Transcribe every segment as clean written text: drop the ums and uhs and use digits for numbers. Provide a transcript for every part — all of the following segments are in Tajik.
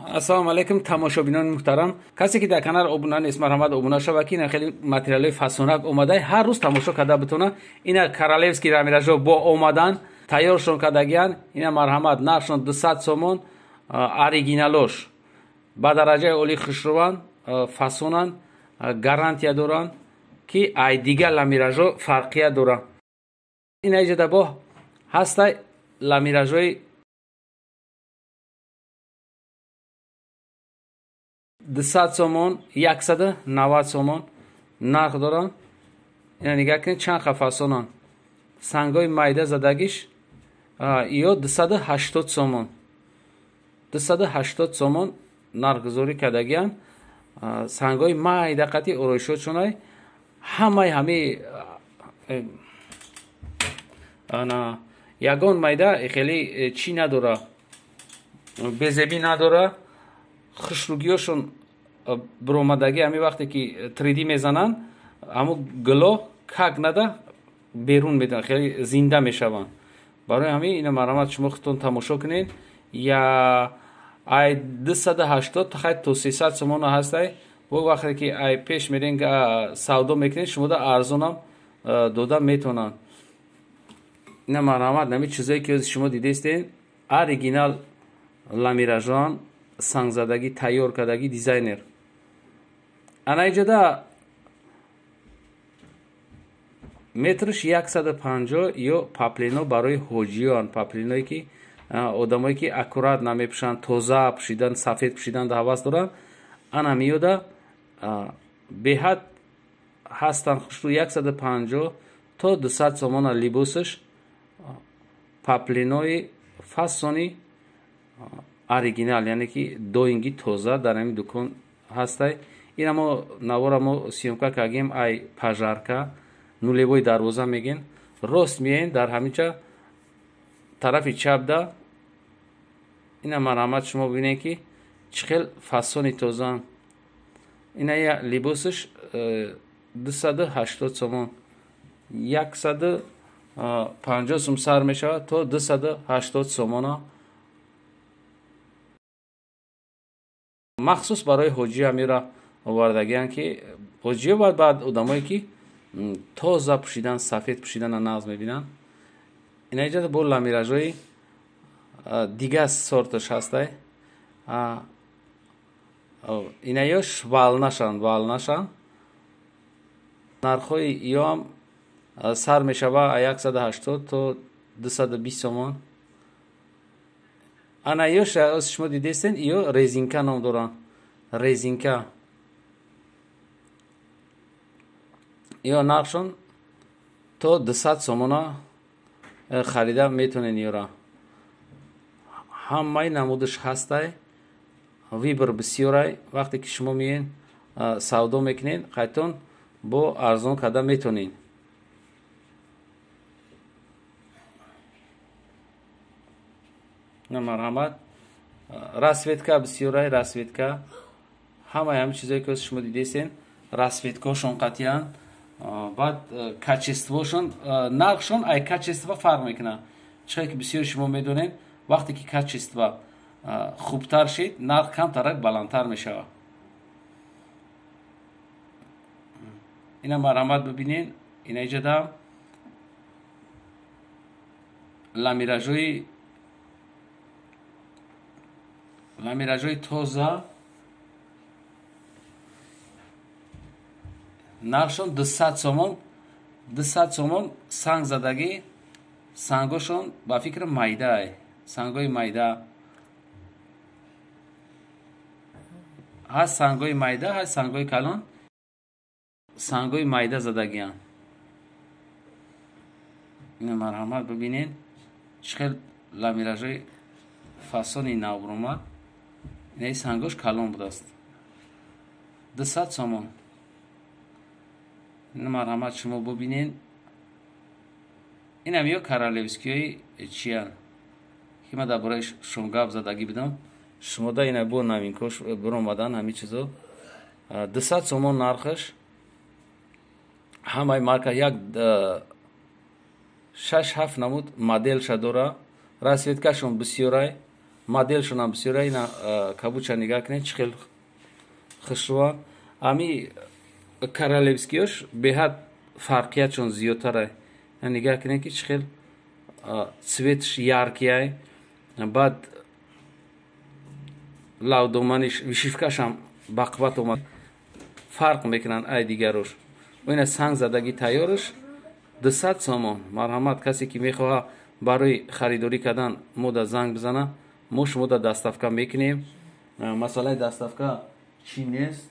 Ассалому алайкум, тамошобинони муҳтарам. Касе ки дар канал обуна нест, марҳамат обуна шава, ки ина хеле материалҳои фасонак омада, ҳар рӯз тамошо карда битона. Ина королевский ламиражо бо омадан тайёршон кардагиян. Ина марҳамат, нархшон 200 сомон, оригиналош ба дараҷаи олӣ хушрӯванд, фасонанд, гарантия доранд, ки ай дигар ламиражо фарқият доранд. Ина иҷода бо ҳастай ламиражои 200 сомон, 190 сомон нарх доранд. Ина нигоҳ кунед, чанд хафасонанд. Сангҳои майда задагиш ё 280 сомон. 280 сомон нархгузорӣ кардагиянд. Сангҳои майда қати ороишотшонай ҳамаи ҳами ана ягон майда хеле чӣ надора, безебӣ надора. Хушругиёшон биромадагӣ ҳамин вақте ки 3D мезананд, ҳамун гуло как нада берун медиҳанд, хеле зинда мешаванд. Барои ҳамин ина марҳамат, шумо худтон тамошо кунед. Я ай 280 хай то 300 сомона ҳастай. Бо вақте ки ай пеш мерен савдо мекунед, шумода арзонам дода метавонанд. Ина марҳамат, ҳамин чизое ки шумо дидестед, оригинал ламиражон, сангзадагӣ, тайёр кардагӣ, дизайнер. Ана иҷода метрш 150 ё паплино барои ҳоҷиён, паплиное ки одамое ки аккурат намепӯшанд, тоза пӯшидан, сафед пӯшидан ҳавас доранд. Ана миёда беҳад ҳастанд хушрӯ, 150 то 200 сомона либосаш, паплинои фасони оригинал, яъне ки доинги тоза дар ҳамин дукон ҳастай. Ина мо навора мо съёмка кардем ай пожарка нулевой дарвоза мегин, рост меен дар ҳаминҷа тарафи чапда. Ина марҳамат, шумо бибинед ки чӣ хел фасони тозаанд. Ина я либосаш 280 сомон, 150 сум сар мешавад то 280 сомона. Махсус барои ҳоҷӣ амира овардагиянд, ки ҳоҷиё баъд одамое ки тоза пӯшидан, сафед пӯшидана нағз мебинанд. Ина иҷода бо ламиражои дигар сорташ ҳастай. Ина ёш валнашанд, валнашанд. Нархҳои ёам сар мешава 180 то 220 сомон. Ана ёш шумо дидестен, ё резинка ном доранд, резинка. Ё нархшон то 200 сомона харида метавонед. Ёра ҳамаи намудаш ҳастай, вибр бисёрай. Вақте ки шумо меен савдо мекунед, қайтон бо арзон карда метавонед. Марҳамат, расветка бисёрай, расветка. Ҳамаи ҳамин чизое ки шумо дидестен, расветкаҳошон қатъиян, баъд качествошон, нархшон ай качество фарқ мекунад. Чиқадр ки бисёри шумо медонед, вақте ки качество хубтар шид, нарх камтарак баландтар мешавад. Ина марҳамат бибинед, ина иҷода ламиражои тоза, нархшон 200 сомон, 200 сомон санг задагӣ. Сангошон ба фикр майдаай, сангҳои майда ҳаст, сангҳои майда ҳаст, сангҳои калон, сангҳои майда задагиянд. Ина марҳамат бибинед, чӣ хел ламиражои фасони нав баромад. Инаи сангош калон будааст, 200 сомон. Ина марҳамат, шумо бибинед. Инам ё королевскиҳои чиянд, ки ман дар бораи шон гап задагӣ будам. Шумода ина бо новинкош биромадан ҳамин чизо. 200 сомон нархаш. Ҳамаи марка як 6-7 намуд моделша дора. Расветкашон бисёрай, Моделшонам бисёра. Ина кабуча нигаҳ кунед, чӣ хел хушрӯа. Ами королевскиёш беҳад фарқиятшон зиёдтара. Нигаҳ кунед, ки чӣ хел цветш яркий, баъд лавдоманиш, вышивкашам бақувват омад, фарқ мекунанд ай дигарош. Ина санг задагӣ тайёраш 200 сомон. Марҳамат, касе ки мехоҳа барои харидорӣ кардан, мода занг бизана, мо шумода доставка мекунем. Масъалаи доставка чӣ нест,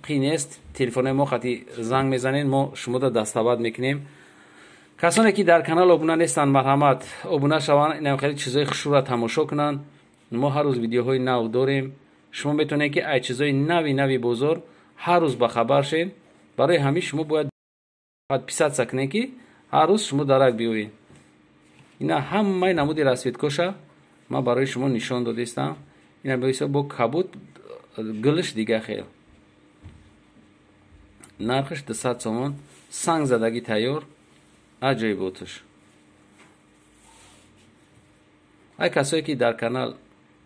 қӣ нест. Телефонои мо хати занг мезанед, мо шумода доставать мекунем. Касоне ки дар канал обуна нестанд, марҳамат, обуна шаванд, инам хеле чизои хушрӯра тамошо кунанд. Мо ҳар рӯз видеоҳои нав дорем. Шумо метавонед, ки ай чизои нави нави бозор ҳар рӯз бахабар шед. Барои ҳамин шумо бояд подписаться кунед, ки ҳар рӯз шумо дарак биёед. Ина ҳамаи намуди расцветкоша ман барои шумо нишон додистам. Ина бо кабуд, гулш дига хел. Нархаш 200 сомон, санг задагӣ тайёр, аҷоиботаш. Ай касое ки дар канал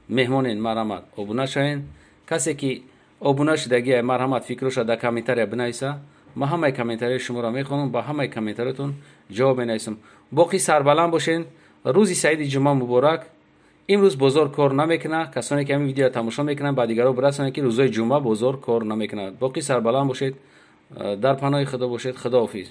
меҳмонен, марҳамат, обуна шавен. Касе ки обуна шудагия, марҳамат, фикроша дар комментария бинависа. Ман ҳамаи комментарияи шуморо мехонам, ба ҳамаи комментариятон ҷавоб менависам. Боқӣ сарбаланд бошен. Рӯзи саиди ҷумъа муборак. Имрӯз бозор кор намекунад. Касоне ки ҳамин видеоро тамошо мекунанд, ба дигарон бирасонед, ки рӯзои ҷумъа бозор кор намекунад. Боқӣ сарбаланд бошед, дар паноҳи Худо бошед. Худоҳофиз.